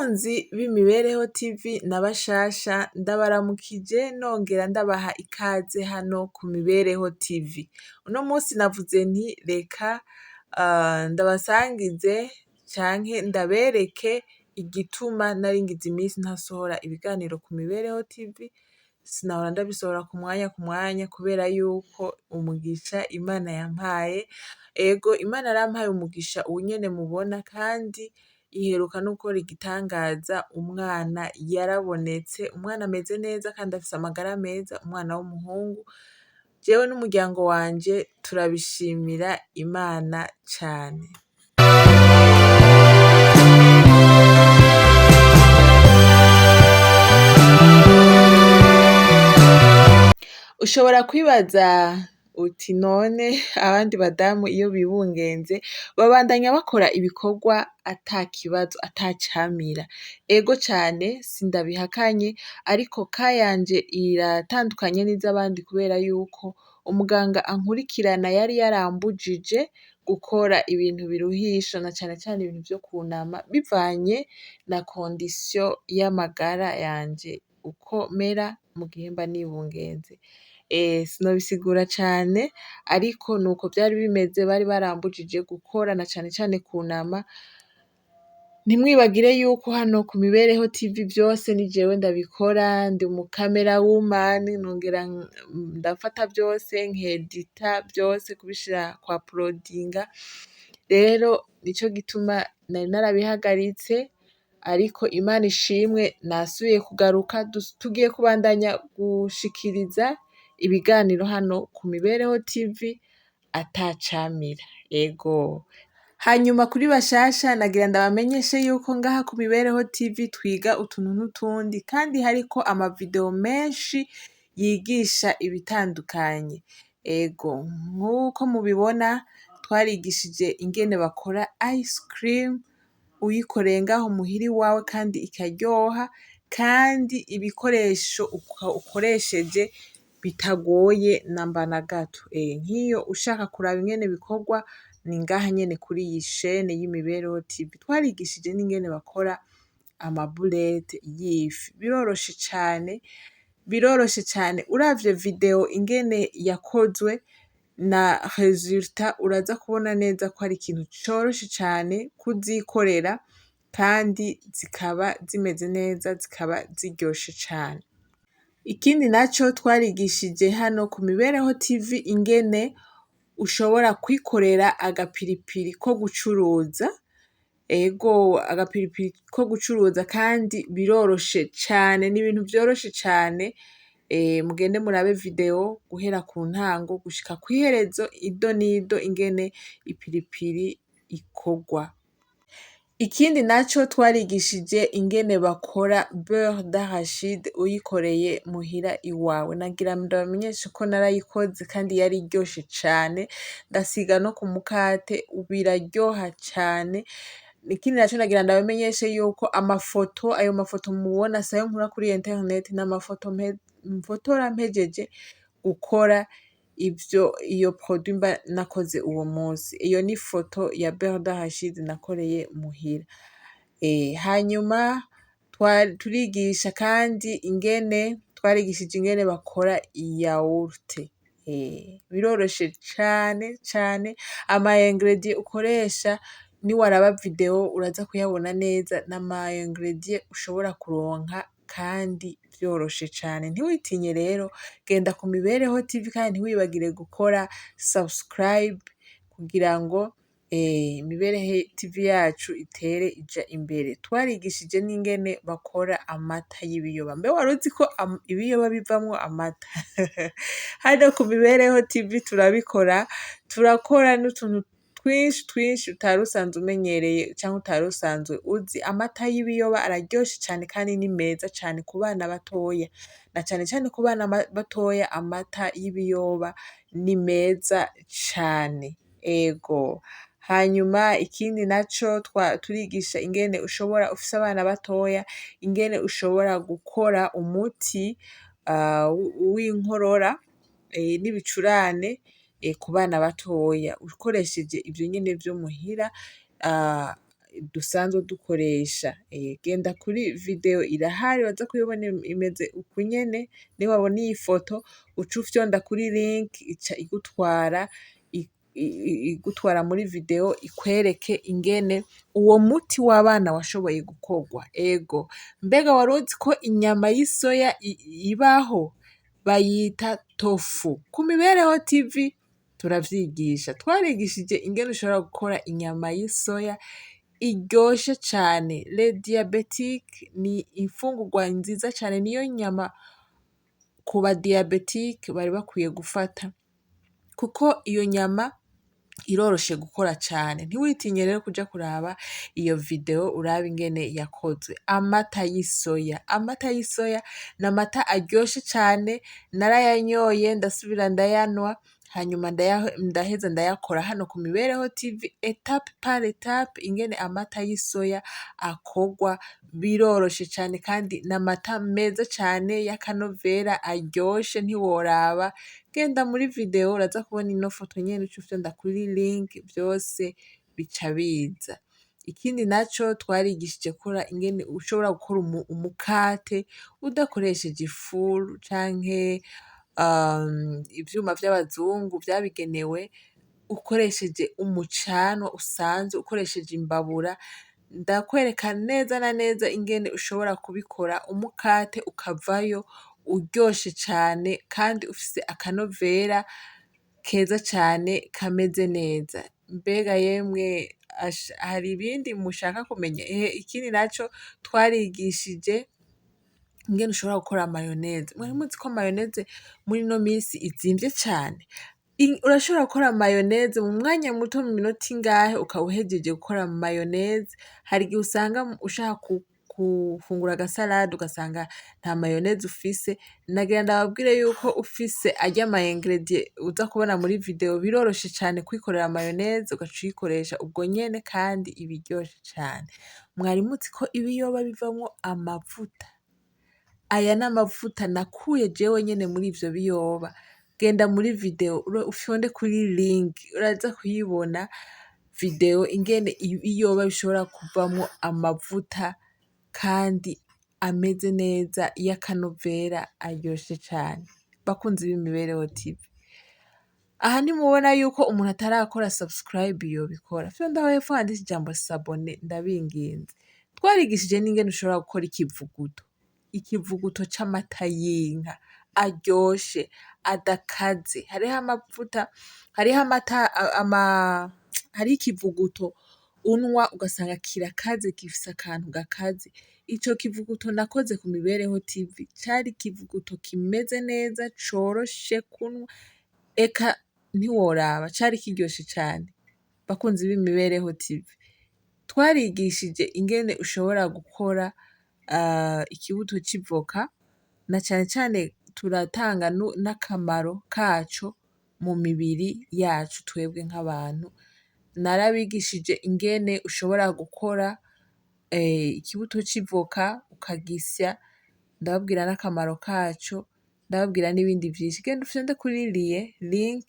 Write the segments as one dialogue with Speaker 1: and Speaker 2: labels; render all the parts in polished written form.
Speaker 1: Bakunzi b'Imibereho TV na bashasha, ndabaramukije nongera ndabaha ikaze hano ku Mibereho TV. Uno munsi navuze nti reka ndabasangize canke ndabereke igituma nari ngize iminsi ntasohora ibiganiro ku Mibereho TV. Sinahora ndabisohora ku mwanya ku mwanya kubera yuko umugisha Imana yampaye, ego Imana yarampaye umugisha uwu nyene mubona, kandi iheruka no gukora igitangaza, umwana yarabonetse, umwana ameze neza kandi afise amagara meza, umwana w'umuhungu. Jewe n'umuryango wanje turabishimira Imana cane. Ushobora kwibaza uti none abandi badamu iyo bibungenze babandanya bakora ibikorwa ata kibazo, ata camira. Ego cane sindabihakanye, ariko kayanje iratandukanye n'izabandi kubera yuko umuganga ankurikirana yari yarambujije gukora ibintu biruhisha na cane cane ibintu vyo kunama, bivanye na kondisiyo y'amagara yanje uko mera mu gihe mba nibungenze. Sinobisigura cane, ariko nuko vyari bimeze, bari barambujije gukora na cane cane kunama. Ntimwibagire yuko hano ku Mibereho TV vyose ni jewe ndabikora, ndi umu camera woman, nongera ndafata vyose nkedita vyose kubishira kwa uploadinga. Rero nico gituma nari narabihagaritse, ariko Imana ishimwe nasubiye kugaruka, tugiye kubandanya gushikiriza ibiganiro hano ku Mibereho TV atacamira. Ego. Hanyuma kuri bashasha nagira ndabamenyeshe yuko ngaha ku Mibereho TV twiga utuntu n'utundi, kandi hariko amavideo menshi yigisha ibitandukanye. Ego, nk'uko mubibona twarigishije ingene bakora ice cream uyikoreye ngaho muhira iwawe kandi ikaryoha, kandi ibikoresho ukoresheje bitagoye namba na gato. Nk'iyo ushaka kuraba ingene bikorwa ni ngaha nyene kuri iyi shene y'Imibereho TV. Twarigishije n'ingene bakora amaburete y'ifi. Biroroshe cane, biroroshe cane. Uravye video ingene yakozwe na resultat, uraza kubona neza ko ari ikintu coroshe cane kuzikorera, kandi zikaba zimeze neza, zikaba ziryoshe cane. Ikindi naco twarigishije hano ku Mibereho TV ingene ushobora kwikorera agapiripiri ko gucuruza. Ego, agapiripiri ko gucuruza, kandi biroroshe cane, ni ibintu vyoroshe cane. Mugende murabe video guhera ku ntango gushika kw'iherezo, ido n'ido ingene ipiripiri ikorwa. Ikindi naco twarigishije ingene bakora beurre d'arachide uyikoreye muhira iwawe. Nagira ndabamenyeshe ko narayikoze kandi yari iryoshe cane, ndasiga no ku mukate biraryoha cane. Ikindi naco nagira ndabamenyeshe yuko amafoto, ayo mafoto mubona sayo nkura kuri internet, n'amafoto mfotora mpejeje gukora ivyo iyo produit mba nakoze uwo munsi. Iyo ni foto ya beurre d'arachide nakoreye muhira. Hanyuma turigisha kandi ingene, twarigishije ingene bakora yaourt. Biroroshe cane cane, ama ingredient ukoresha niwaraba video uraza kuyabona neza, n'ama ingredient ushobora kuronka kandi vyoroshe cane. Ntiwitinye rero, genda ku Mibereho TV kandi ntiwibagire gukora subscribe kugira ngo Imibereho TV yacu itere ija imbere. Twarigishije n'ingene bakora amata y'ibiyoba. Mbe waruzi ko ibiyoba bivamwo amata? Hano ku Mibereho TV turabikora, turakora n'utuntu twinshi twinshi utari usanzwe umenyereye canke utari usanzwe uzi. Amata y'ibiyoba araryoshe cane kandi ni meza cane ku bana batoya, na cane cane ku bana batoya amata y'ibiyoba ni meza cane. Ego. Hanyuma ikindi naco turigisha ingene ushobora ufise abana batoya, ingene ushobora gukora umuti w'inkorora n'ibicurane ku bana batoya ukoresheje ivyo nyene vyo muhira. Dusanzwe dukoresha. Genda kuri video, irahari, uraza kuyibona imeze uku nyene. Niwabona iyi foto, uce ufyonda kuri link, ica igutwara muri video ikwereke ingene uwo muti w'abana washoboye gukorwa. Ego, mbega waruzi ko inyama y'isoya ibaho bayita tofu? Ku Mibereho TV turavyigisha. Twarigishije ingene ushobora gukora inyama y'isoya iryoshe cane. Les diabétiques, ni imfungurwa nziza cane, niyo nyama ku ba diabétiques bari bakwiye gufata, kuko iyo nyama iroroshe gukora cane. Ntiwitinye rero kuja kuraba iyo video urabe ingene yakozwe. Amata y'isoya, amata y'isoya ni amata aryoshe cane. Narayanyoye, ndasubira ndayanwa, hanyuma ndaheza ndayakora hano ku Mibereho TV, étape par étape, ingene amata y'isoya akorwa. Biroroshe cane kandi ni amata meza cane y'akanovera, aryoshe ntiworaba. Genda muri video, uraza kubona ino foto nyene, uce ufyonda kuri link, vyose bica biza. Ikindi naco, twarigishije gukora ingene ushobora gukora umukate udakoresheje ifuru canke ivyuma vy'abazungu vyabigenewe, ukoresheje umucanwa usanzwe, ukoresheje imbabura. Ndakwereka neza na neza ingene ushobora kubikora, umukate ukavayo uryoshe cane kandi ufise akanovera keza cane, kameze neza. Mbega yemwe, hari ibindi mushaka kumenya? Ehe, ikindi naco, twarigishije ingene ushobora gukora mayonnaise. Mwari muzi ko mayonnaise muri ino minsi izimvye cane? Urashobora gukora mayonnaise mu mwanya muto, mu minota ingahe ukaba uhejeje gukora mayonnaise. Hari igihe usanga ushaka gufungura agasalade, ugasanga nta mayonnaise ufise. Nagira ndababwire yuko ufise arya ma ingrédients uza kubona muri video, biroroshe cane kwikorera mayonnaise, ugaca uyikoresha ubwo nyene, kandi iba iryoshe cane. Mwari muzi ko ibiyoba bivamwo amavuta? Aya ni amavuta nakuye jewe nyene muri ivyo biyoba. Genda muri video, ufyonde kuri link, uraza kuyibona video ingene ibiyoba bishobora kuvamwo amavuta kandi ameze neza, y'akanovera, aryoshe cane. Bakunzi b'Imibereho TV, aha ntimubona yuko umuntu atarakora subscribe yobikora? Fyonda aho hepfo handitse ijambo "s'abonner", ndabinginze. Twarigishije n'ingene ushobora gukora ikivuguto, ikivuguto c'amata y'inka aryoshe, adakaze. Hariho amavuta, hariho amata, hariho ikivuguto unwa ugasanga kirakaze, gifise akantu gakaze. Ico kivuguto nakoze ku Mibereho TV cari ikivuguto kimeze neza, coroshe kunwa, eka ntiworaba, cari kiryoshe cane. Bakunzi b'Imibereho TV, twarigishije ingene ushobora gukora ikibuto c'ivoka, na cane cane turatanga n'akamaro kaco mu mibiri yacu twebwe nk'abantu. Narabigishije ingene ushobora gukora ikibuto c'ivoka, ukagisya, ndababwira n'akamaro kaco, ndababwira n'ibindi vyinshi. Genda ufyonde kuri link,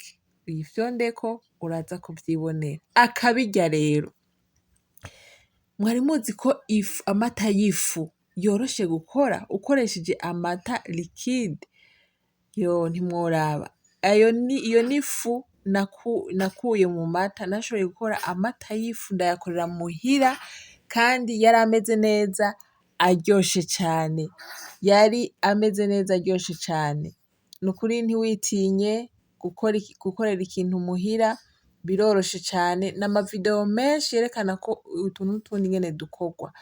Speaker 1: uyifyondeko, uraza kuvyibonera. Akabirya rero, mwari muzi ko ifu, amata y'ifu yoroshe gukora ukoresheje amata liquide? Yo, ntimworaba. Ayo ni iyo ni ifu nakuye mu mata. Nashoboye gukora amata y'ifu, ndayakorera muhira, kandi yari ameze neza, aryoshe cane, yari ameze neza, aryoshe cane. Nukuri ntiwitinye gukorera ikintu muhira, biroroshe cane. N'ama video menshi yerekana ko utuntu n'utundi ingene dukorwa.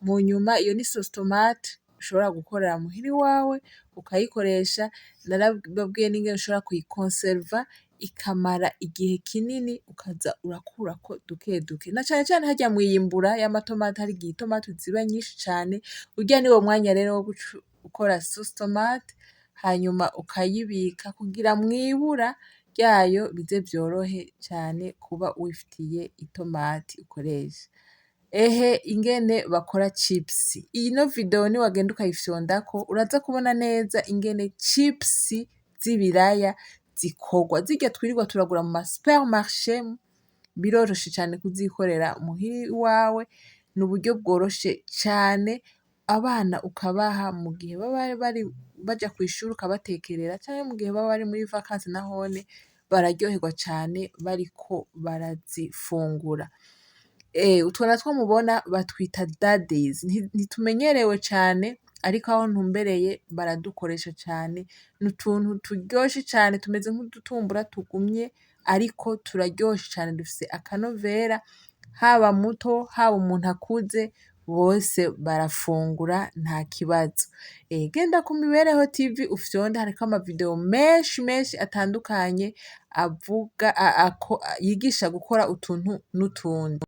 Speaker 1: Mu nyuma, iyo ni sauce tomate ushobora gukorera muhira iwawe ukayikoresha. Narababwiye n'ingene ushobora kuyikonserva ikamara igihe kinini, ukaza urakurako duke duke, na cane cane harya mwiyimbura y'amatomati. Hari igihe itomati ziba nyinshi cane, urya niwo mwanya rero wo guca ukora sauce tomate, hanyuma ukayibika kugira mwibura ryayo bize vyorohe cane kuba wifitiye itomati ukoresha. Ehe, ingene bakora chips, ino video niwagenda ukayifyondako, uraza kubona neza ingene chips z'ibiraya zikorwa, zirya twirirwa turagura mu ma supermarché. Biroroshe cane kuzikorera muhira iwawe, ni uburyo bworoshe cane, abana ukabaha mu gihe baba bari baja kw'ishuri ukabatekerera canke mu gihe baba bari muri vacances, nahone bararyoherwa cane bariko barazifungura. Utwo natwo mubona batwita daddies, ntitumenyerewe cane ariko aho ntumbereye baradukoresha cane. Ni utuntu turyoshe cane, tumeze nk'udutumbura tugumye ariko turaryoshe cane, dufise akanovera, haba muto haba umuntu akuze bose barafungura nta kibazo. Genda ku Mibereho TV ufyonde, hariko ama video menshi menshi atandukanye avuga yigisha gukora utuntu n'utundi.